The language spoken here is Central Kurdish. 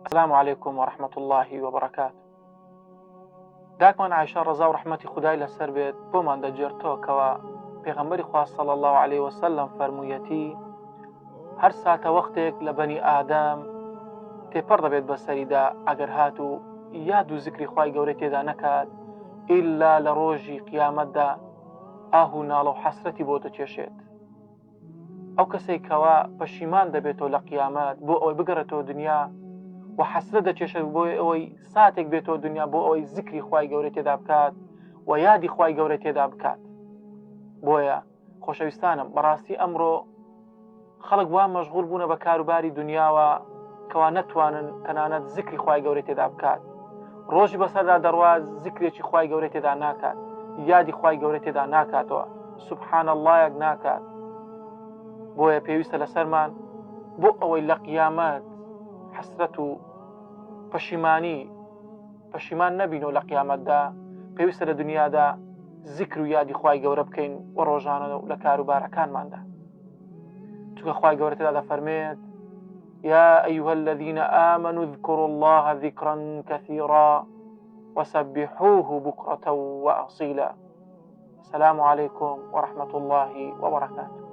السلام علیکم و رحمة اللە و برکاته داکمان عایشە ڕەزا و ڕەحمەتی خودای لەسەر بێت بۆمان دەگێڕتەوە کەوا پێغەمبەری خوا صلی اللە علیه وسلم فەرموویەتی هەر ساتە وەختێک لە بەنی ئادەم تێپەڕ دەبێت بەسەریدا ئەگەر هاتوو یاد و زکری خوای گەورەی تێدا نەکات ئیلا لە ڕۆژی قیامەتدا ئاه و ناڵە و حەسرەتی بۆ دەکێشێت ئەو کەسەی کەوا پەشیمان دەبێتەوە لە قیامەت بۆ ئەوەی بگەڕێتەوە دنیا و حەسرەت دەکێشێت بۆ ئەوەی ساتێک بێتەوە دنیا بۆ ئەوەی زیکری خوای گەورەی تێدا بکات و یادی خوای گەورەی تێدا بکات. بۆیە خۆشەویستانم بەڕاستی ئەمڕۆ خەڵک وا مەشغول بوونە بە کاروباری دنیاوە کەوا نەتوانن تەنانەت زیکری خوای گەورەی تێدا بکات. ڕۆژی بەسەردا دەڕوا زیکرێکی خوای گەورەی تێدا ناکات یادی خوای گەورەی تێدا ناکاتەوە سبحان اللەیەک ناکات بۆیە پێویستە لەسەرمان بۆ ئەوەی لە قیامەت حەسرەت و پەشیمانی پەشیمان نەبینەوە لە قیامەتدا پێویستە لە دنیادا زیکر و یادی خوای گەورە بکەین و ڕۆژانە و لە کاروبارەکانماندا چونکە خوای گەورە تێدا دەفەرمێت يا أيها الذين آمنوا اذكروا الله ذكرا كثيرا وسبحوه بكرة وأصيلا السلام عليكم ورحمة الله وبركاته.